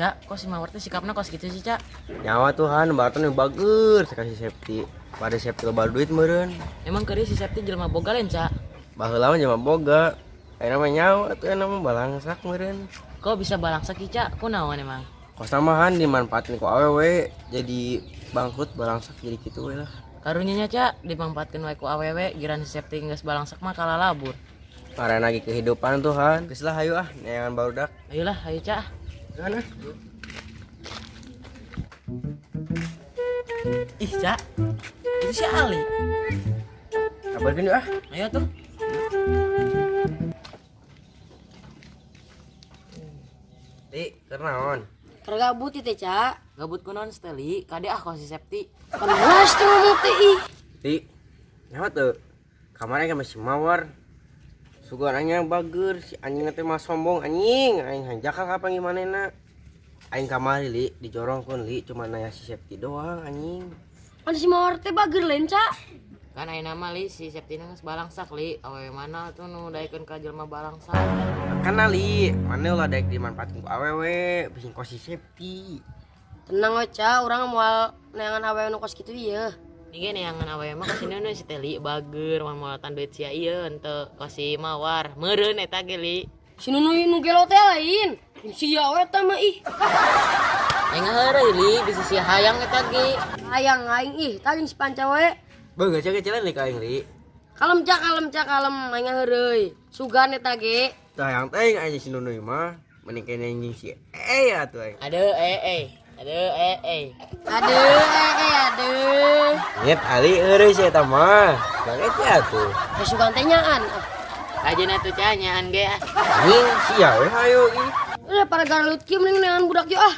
Cak, kok si Mawar teh sikapna kos gitu sih, Cak? Nyawa Tuhan, barton yang bager sekasih Septi. Pada Septi loba duit meureun. Emang keur si Septi jelema boga lain, Cak? Baheula mah jelema boga. Ayeuna mah nyawa atuh ayeuna mah balangsak meureun. Kok bisa balangsak sih, Cak? Kunaon emang? Kos tambahan dimanfaatin ku awewe jadi bangkrut balangsak jadi kitu we lah. Karunya nya, Cak, dimanfaatkeun wae ku awewe, giran si Septi geus balangsak mah kalalabur. Karena lagi kehidupan Tuhan. Geus lah hayu ah, neangan barudak. Ayolah, ayo, Cak. Gimana? Ih, Cak. Itu si Ali. Kabarkeun yuk ah. Ayo tuh. Ti, keur naon? Keur gabut ieu teh, Cak. Gabut kunaon Steli, kade ah kos si Septi. Panas teh ngomong teh ih. Ti, nyawa tuh. Kamarnya kan masih Mawar. Sugan anya bager, si anjing teh mah sombong anjing, aing hanjakal kapan gimana na. Aing kamari li, dijorongkeun li, cuma nanya si Septi doang anjing. Pan si Mawar teh bager lain, Cak. Kan ayeuna mah li si Septi geus balangsak li, awewe mana tuh nu daekeun ka jelema balangsak. Kan li, mana ulah daek dimanfaatkeun ku awewe, bising kos si Septi. Tenang we, Cak, urang moal neangan awewe nu kos kitu ieu. Nih ge neangan awewe mah kasih nu si Teli bager moal-moalatan duit sia ieu henteu kos si Mawar. Meureun eta ge li. Si Nunuy nu gelo teh lain. Sia we eta mah ih. Aing ngaheureuy li bisi sia hayang eta ge. Hayang aing ih, tah jeung si Panca we. Beuh, geus kecilan li ka aing li. Kalem, Cak, kalem, Cak, kalem, aing ngaheureuy. Sugan eta ge. Tah hayang teh aing si Nunuy mah, mending kene anjing si eh atuh aing. Aduh eh eh. Aduh eh eh. Aduh, eh eh aduh. Nyet ali eureun si eta mah. Banget ya atuh. Eh sugan teh nyaan. Ah. Kajeun atuh Cak nyaan ge ah. Anjing sia we hayu ih. Udah para garelut kieu mending neangan budak yuk ah.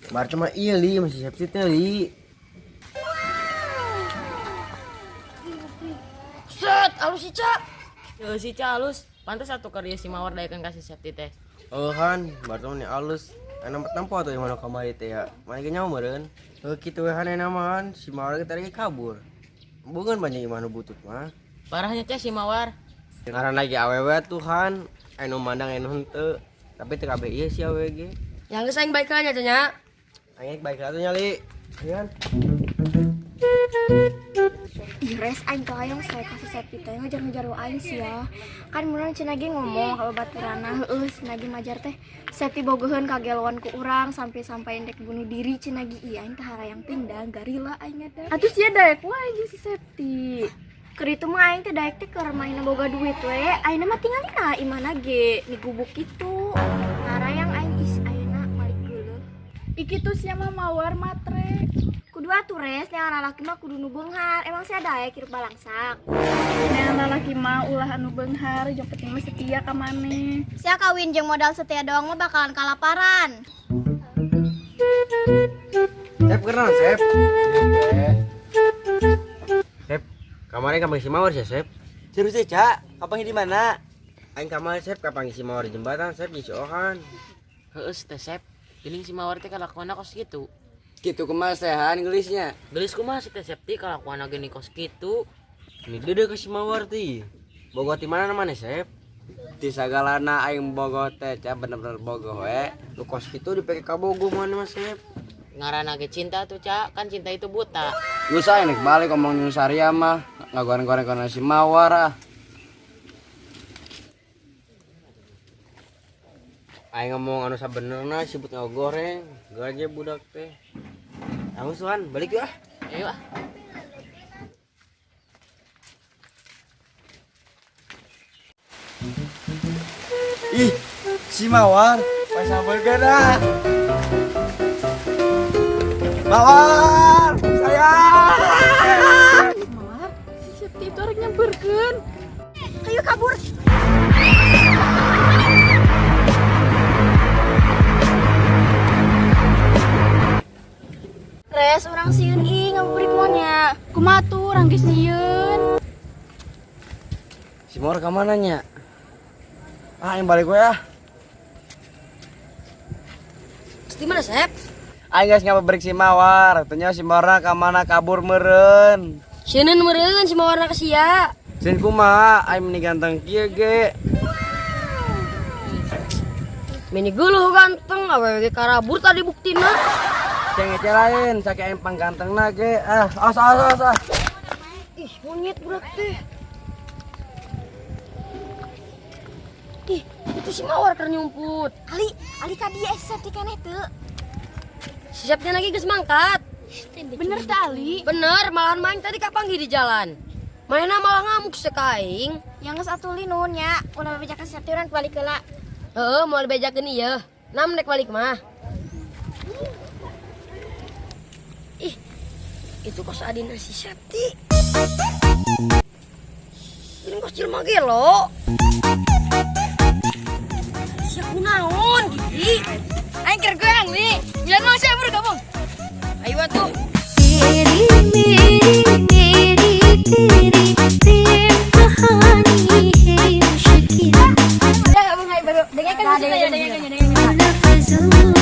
Bar cuma iya li masih Septi teh li. Set, alus si Cak. Heuh si Cak alus. Pantes atuh keur ieu si Mawar daekeun ka si Septi teh. Oh han, bar cuma ni alus. Anu tempo atuh yang mana kamari teh ya. Mana ge nyawa meureun. Heuh kitu we han euna mah han, si Mawar ge tadi kabur. Bukan banyak imah nu butut mah. Parahnya Cak si Mawar. Ngaran lagi awewe tuh han, anu mandang anu henteu. Tapi teu kabeh ieu si awewe ge. Yang geus aing baik lah nya, Cak, nya. Aing baik atuh nya li. Ayo. Ih res aing teh hayang saya kasih Septi teh ngejar-ngejar wa aing sia. Kan mun cenah ge ngomong ka baturana heueuh cenah ge majar teh Septi bogoheun kageloan ku urang sampai-sampai ndek bunuh diri cenah ge ieu aing teh harayang teh da garila aing eta. Atuh sia daek wae jeung si Septi. Keur itu mah aing teh daek teh keur main boga duit we. Ayeuna mah tingalina imahna ge nigubuk kitu. Harayang aing is ayeuna malik geuleuh. Iki tuh sia mah Mawar matre. Kudu atuh res, yang lalaki mah kudu nu beunghar. Emang sia daek hirup balangsak. Neangan lalaki mah ulah anu beunghar, jeung penting mah setia ka maneh. Sia kawin jeung modal setia doang mah bakalan kalaparan. Sep keur naon, Sep? Sep, kamari kapan si Mawar sih, Sep? Serius sih, Cak? Kapan di mana? Aing kamari Sep, kapan si Mawar di jembatan, Sep di si Ohan. Heueuh teh Sep. Geuning si Mawar teh kalakuanna kos kitu. Kitu kumaha sehan geulisnya? Geulis kumaha si teh Septi kalakuanna geuning kos kitu. Ini deudeuh ka si Mawar teh. Bogoh ti mana maneh, Sep? Di sagalana aing bogoh teh, Cak, bener-bener bogoh we. Lu kos kitu dipake ka bogoh mana mah, Sep? Ngaranna ge cinta tuh, Cak. Kan cinta itu buta. Geus aing nek balik ngomong jeung Saria mah, ngagoreng-goreng kana si Mawar ah. Aing ngomong anu sabenerna sibut ngagoreng, gaje budak teh. Langsung balik yuk ah. Ayo ah. Ih, si Mawar, pas hamburger ah. Mawar, sayang. Mawar, si Septi itu arek nyamperkeun. Ayo kabur. Res, urang sieun ih ngabuburit moal nya. Kumaha tuh urang ge sieun. Si Mawar ka mana nya? Ah, yang balik gue ah. Di mana, Sep? Aing geus ngabuburit si Mawar, tanya si Mawar ka mana kabur meureun. Sieun meureun si Mawar ka sia. Sin kumaha aing meni ganteng kieu ge. Meni geuleuh ganteng awewe ge karabur tadi buktina. Sia ngece lain, saking aing panggantengna ge. Ah, os os os. Ah. Ih, monyet budak teh. Ih, itu si Mawar keur nyumput. Ali, Ali ka dieu si Septi keneh teu? Si Septi lagi geus mangkat. Bener teh Ali. Bener, malahan main tadi kapanggih di jalan. Manehna malah ngamuk se ka aing. Yang geus atuh li nuhun nya, ulah bebejakeun si Septi urang balik heula. Heeh, moal dibejakeun ieu. Nam nek balik mah. Ih, itu kos adina si Septi. Ini kos jelema gelo. Sia kunaon Gigi? Aing keur goyang li. Biar nu sia buru gabung. Ayo atuh. तेरी मेरी मेरी तेरी प्रेम कहानी है मुश्किल Ya gabung aing baru. Dengekeun musiknya ya, dengekeun, dengekeun. लफ्जों